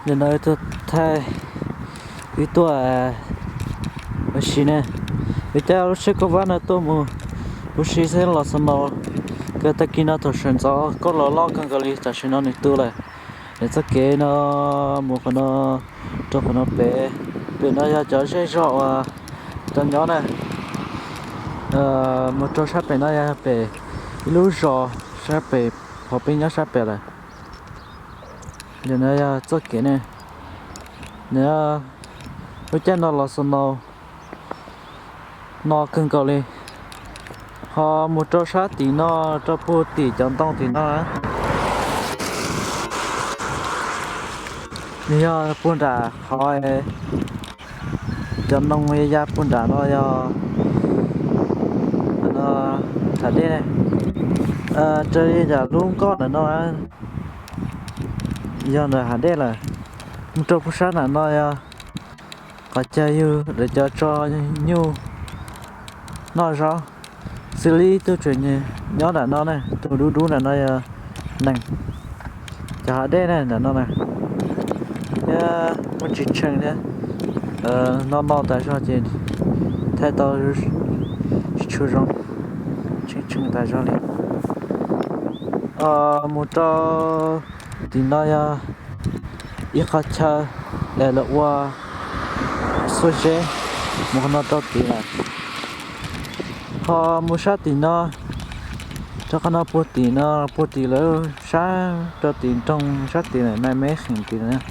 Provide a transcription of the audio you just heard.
Nim no wb tuaj thaij, wb tuaj ua si ne, wb caij lub tsheb kauj vab no tuaj mus ua si xwb los snow kawg. Tag kis no thaum sawv ntxov koj los loj kawg nkaus li, tam sim no nws tu lawm. Nws txoj kev no mus qhov no rau qhov no pem, pem no yog cov zej zog uas cov nyob na. Mus rau sab pem no yog pem ib lub zos sab pem, qhov peb nyob sab pem lawm. Nim no yog txoj kev ne, nws lub caij no los snow no kawg nkaus li. Ho mus rau sab tim no, rau puag tim cov ntoo tim no, nws yog puag nram qhov cov ntoo ya puag nram no yog hav dej ne. Raws li nram lub nkoj ntawm no yog ntawm hav dej lawm. Mus rau puag sab nram no yog qhov chaw yug lawv cov tso nyuj noj zaub. Xws li ib tug tseem nyob nram no ne, tus dub dub nram no yog nees. Cov hav dej ne nram no na, thiab muaj tsis tsheej thiab. No no tas zog ces thaij tau tsis tshua zoo, tsheej tsheej tas zog li. Mus rau tim no yog ib qhov chaw es lawv ua xuab zeb mus qhov no rau tid lawm. Ho mus sab tim no, rau qhov no puag tim no, puag tim lawv sab rau tim nroog sab tim lawm, naj me qheem tim lawm.